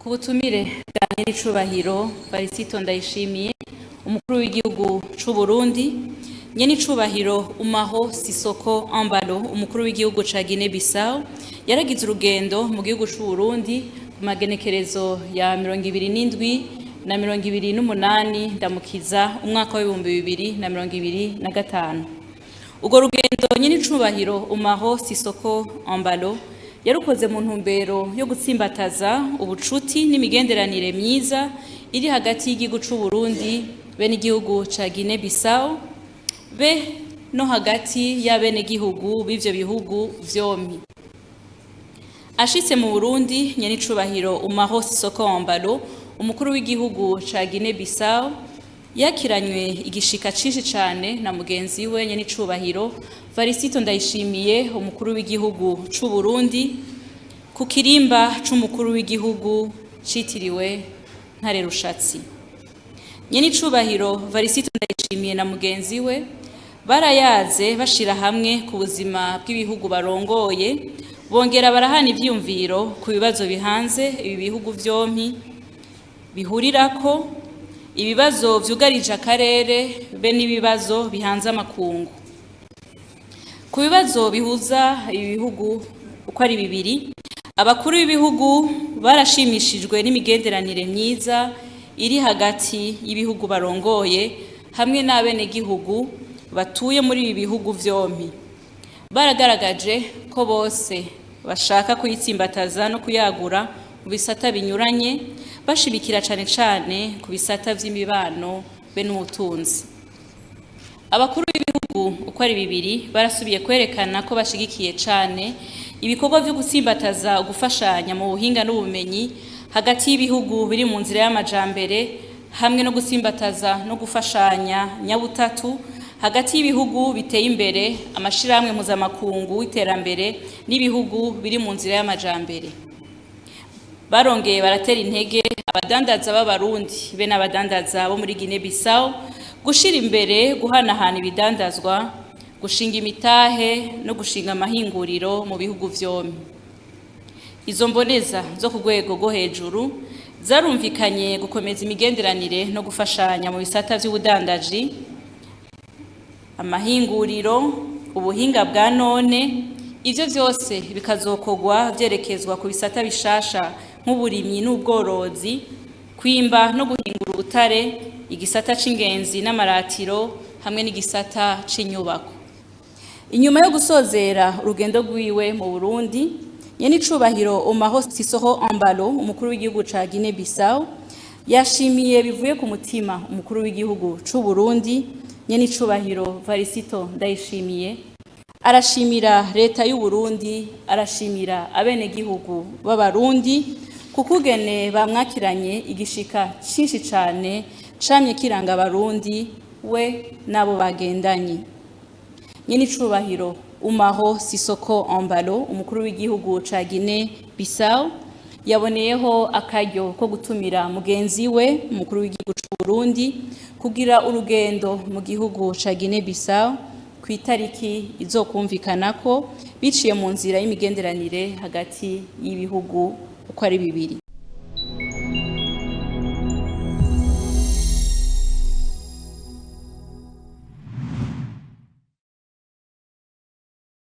Ku butumire bwa Nyenicubahiro Varisito Ndayishimiye, umukuru w'igihugu c'u Burundi, Nyenicubahiro Umaro Sissoco Embaló, umukuru w'igihugu ca Guinea Bissau, yaragize urugendo mu gihugu c'u Burundi ku magenekerezo ya 27 na 28 Ndamukiza umwaka w'2025. Urwo rugendo Nyenicubahiro Umaro Sissoco Embaló yarukoze mu ntumbero yo gutsimbataza ubucuti n'imigenderanire myiza iri hagati y'igihugu c'u Burundi be n'igihugu ca Guinea Bissau, be no hagati y'abenegihugu b'ivyo bihugu vyompi. Ashitse mu Burundi, Nyenicubahiro Umaro Sissoco Embaló, umukuru w'igihugu ca Guinea Bissau, yakiranywe igishika cinshi cane na mugenzi we Nyenicubahiro Varisito Ndayishimiye, umukuru w'igihugu c'u Burundi, ku kirimba c'umukuru w'igihugu citiriwe Ntare Rushatsi. Nyenicubahiro Varisito Ndayishimiye na mugenzi we barayaze bashira hamwe ku buzima bw'ibihugu barongoye, bongera barahana ivyiyumviro ku bibazo bihanze ibi bihugu vyompi bihurirako, ibibazo vyugarije akarere be n'ibibazo bihanze amakungu. Ku bibazo bihuza ibi bihugu uko ari bibiri, abakuru b'ibihugu barashimishijwe n'imigenderanire myiza iri hagati y'ibihugu barongoye hamwe n'abenegihugu batuye muri ibi bihugu vyompi. Baragaragaje ko bose bashaka kuyitsimbataza no kuyagura mu bisata binyuranye, bashimikira cane cane ku bisata vy'imibano be n'ubutunzi. Abakuru b'ibihugu uko ari bibiri barasubiye kwerekana ko bashigikiye cane ibikorwa vyo gutsimbataza gufashanya mu buhinga n'ubumenyi hagati y'ibihugu biri mu nzira y'amajambere, hamwe no gutsimbataza no gufashanya nyabutatu hagati y'ibihugu biteye imbere, amashirahamwe mpuzamakungu y'iterambere n'ibihugu biri mu nzira y'amajambere. Barongeye baratera intege abadandaza b'Abarundi be n'abadandaza bo muri Guinea Bissau gushira imbere guhanahana ibidandazwa, gushinga imitahe no gushinga amahinguriro mu bihugu vyompi. Izo mboneza zo ku rwego rwo hejuru zarumvikanye gukomeza imigenderanire no gufashanya mu bisata vy'ubudandaji, amahinguriro, ubuhinga bwa none. Ivyo vyose bikazokorwa vyerekezwa ku bisata bishasha nk'uburimyi n'ubworozi, kwimba no guhingura ubutare, igisata c'ingenzi n'amaratiro hamwe n'igisata c'inyubako. Inyuma yo gusozera urugendo rwiwe mu Burundi, Nyenicubahiro Umaro Sissoco Embaló, umukuru w'igihugu ca Guinea Bissau, yashimiye bivuye ku mutima umukuru w'igihugu c'u Burundi, Nyenicubahiro Varisito Ndayishimiye, arashimira leta y'u Burundi, arashimira abenegihugu b'Abarundi kukugene bamwakiranye igishika cinshi cane camye kiranga Abarundi, we n'abo bagendanye. Nyenicubahiro Umaro Sissoco Embaló, umukuru w'igihugu ca Guinea Bissau, yaboneyeho akaryo ko gutumira mugenzi we, umukuru w'igihugu c'u Burundi, kugira urugendo mu gihugu ca Guinea Bissau ku itariki izokumvikanako biciye mu nzira y'imigenderanire hagati y'ibihugu uko ari bibiri.